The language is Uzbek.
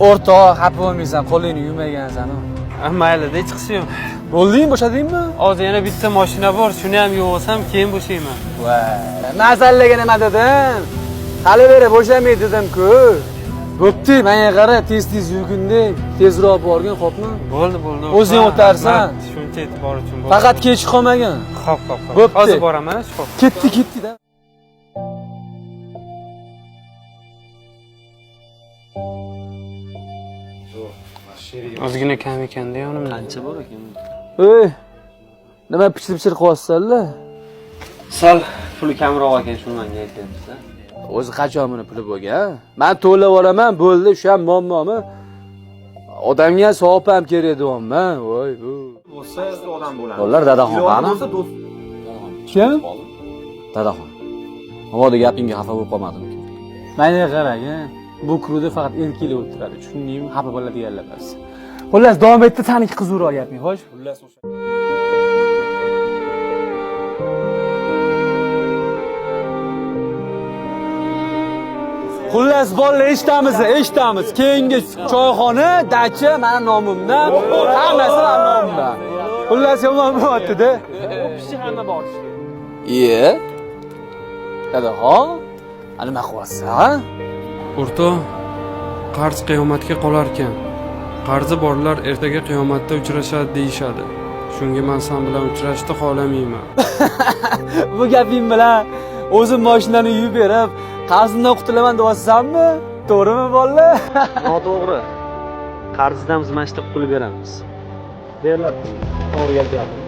O'rtoq, xafa bo'lmaysan, qo'lingni yuvmagansan. Mayli, hech qisi yo'q. Bo'ldingmi, bo'shadingmi? Hozir yana bitta mashina bor, shuni ham yuvib olsam, keyin bo'shayman. Voy, masallaga nima dedim? Hali beri bo'shamay dedim-ku. Bo'pti, menga qara, tez-tez yurgin-da, tezroq borgin, xo'pmi? Bo'ldi, bo'ldi. O'zing o'tarsan. Shuncha e'tibor uchun bo'ldi. Faqat kech qolmagin. Xo'p, xo'p, xo'p. Bo'pti. Hozir boraman, xo'p. Ketdi, ketdi-da. Ozgina kam ekanda yonimda. Qancha bor ekan? Ey, nima pichir-pichir qilyapsanlar? Sal puli kamroq ekan, shuni menga aytyapsiz. O'zi qachon buni puli bo'lgan? Men to'lab olaman, bo'ldi, shu ham muammomi? Odamga savob ham kerak deyapman. Voy bu. Bo'lsa odam bo'ladi. Bolalar Dadaxon qani? Bo'lsa do'st. Kim? Dadaxon. Mabodo gapingga xafa bo'lib qolmadimki? Menga qarang, bu klubda faqat erkaklar o'tiradi, tushundingmi? Xafa bo'ladiganlar emas. Xullas, davom etdi, saniki qiziqroq gaping, xo'sh? Xullas o'sha. Xullas, bolalar eshitamiz, eshitamiz. Keyingi choyxona, dacha meni nomimdan, hammasi meni nomimdan. Xullas, yomon bo'lyapti-da. Pishi hamma borishdi. Iye. Dadaxon, nima qilyapsan? O'rtoq, qarz qiyomatga qolar ekan. Qarzi borlar ertaga qiyomatda uchrashadi deyishadi. Shunga men sen bilan uchrashishni xohlamayman. Bu gaping bilan o'zim mashinani yuvib berib, qarzimdan qutulaman deyapsanmi? To'g'rimi, bolalar? Noto'g'ri. Qarzdan biz mana shu qutulib beramiz. Beriladi. To'g'ri gapyapmiz.